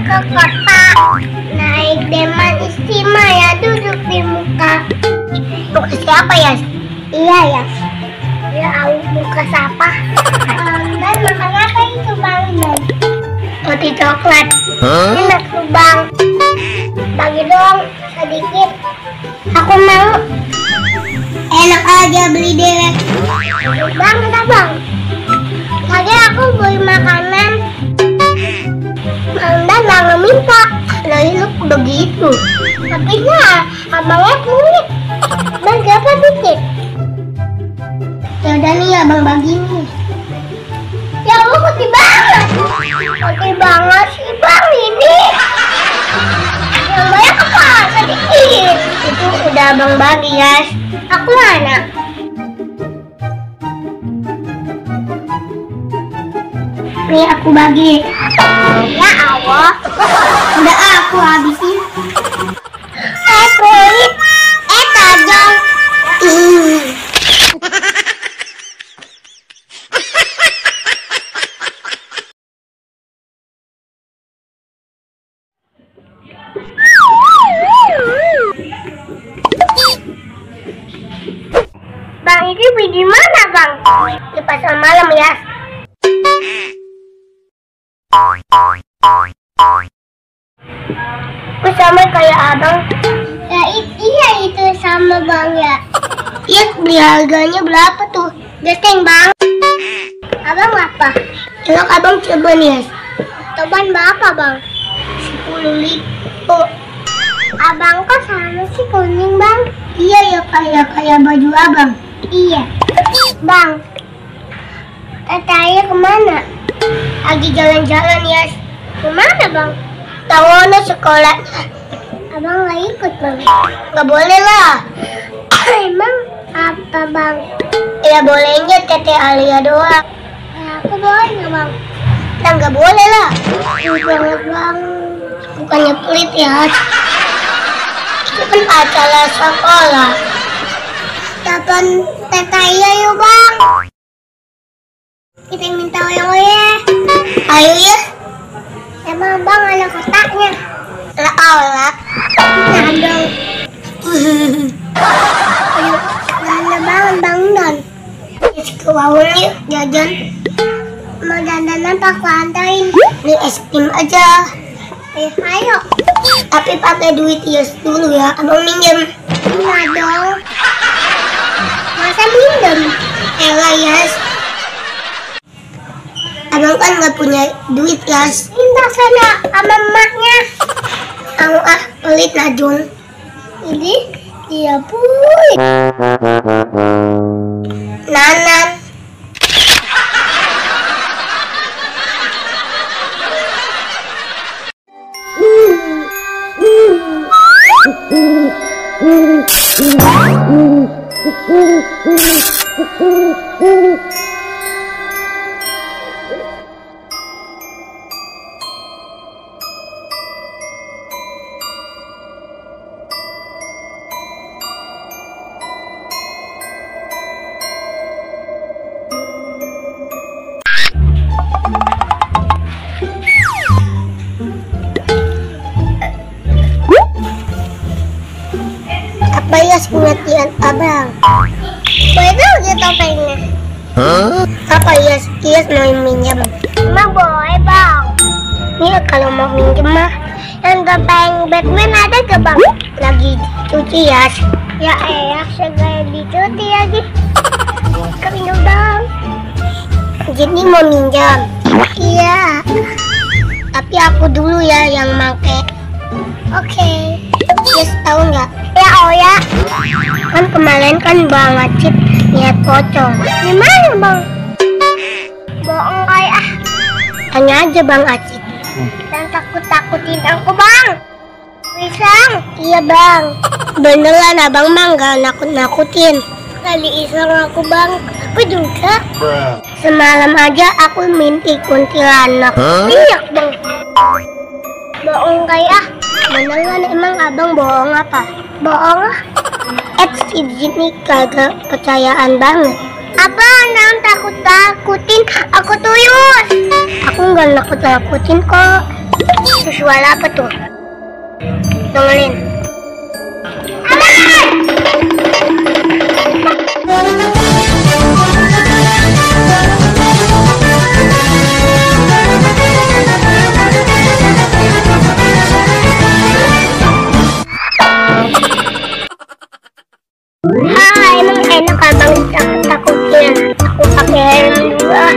ke kota. Naik Deman Istimewa ya, duduk di muka. Muka siapa ya? Iya ya. Ya, muka siapa? Dan makan apa itu Bang? Roti coklat. Enak tuh Bang. Bagi dong sedikit. Aku mau. Enak aja beli dewek. Bang, enggak Bang. Tadi aku beli makanan. Anda nggak minta. Lalu lu begitu. Tapi ya, abangnya kulit. Bang, siapa dikit? Yaudah nih abang bagi nih. Ya lu putih banget. Putih banget sih Bang ini. Yang banyak apa? Sedikit. Itu udah abang bagi ya. Aku mana? Nih aku bagi. Ya Allah. Udah aku habisin. Kulit. Tajam. Bang, ini beli di mana Bang? Di pasar malam ya. Aku sama kayak abang. Ya iya itu sama Bang ya. Iya, beli harganya berapa tuh? Gesteng Bang. Abang apa? Elok abang coba nih. Coban berapa Bang? 10.000. Abang kok sama sih kuning Bang? Iya ya kayak baju abang. Iya. Bang, Tataya kemana? Lagi jalan-jalan ya. Kemana Bang? Tahu no sekolahnya. Abang nggak ikut Bang? Nggak boleh lah. Emang apa Bang? Ya bolehnya Tete Alia doang. Ya, aku boleh nggak Bang? Ya nggak boleh lah. Banget Bang. Bukannya pelit ya. Itu kan acara sekolah. Kapan Tataya yuk Bang? Kita minta oleh-oleh. Ayo ya. Emang Bang ada kotaknya? Lah. Nah dong. Mana Bang Dan? Ke warung yuk jajan. Mau dandanan aku antarin. Beli es krim aja. Ayo. Tapi pakai duit Yas dulu ya. Abang minjem. Nah dong. Masa minjem? Elah Yas. Abang kan nggak punya duit Yas. Minta sana sama emaknya. Mau pelit Najun. Ini dia puy. Nanan. Apa ya pengertian abang? Boleh tahu dia topengnya? Apa ya? Yes mau minjem? Emang boleh Bang? Iya kalau mau minjem mah. Yang topeng Batman ada ke Bang? Lagi cuci ya? Ya segala dicuci lagi. Kami dong. Jadi mau minjam? Iya. Tapi aku dulu ya yang make. Oke. Yes tahu nggak? Ya ya. Kan kemarin kan Bang Acip niat pocong. Gimana Bang? Bohong kayak Tanya aja Bang Acip. Dan takut-takutin aku Bang. Iseng? Iya Bang. Beneran abang mah nggak nakut-nakutin. Kali iseng aku Bang. Aku juga. Semalam aja aku mimpi kuntilanak. Iya Bang. Bohong kayak beneran emang abang bohong apa? Bohong lah. Ini kagak percayaan banget. Abang jangan takut-takutin. Aku tuyul. Aku nggak nakut-nakutin kok. jual apa tuh? Dengerin. Emang enak abang takut-takutnya. Aku pakai helm juga.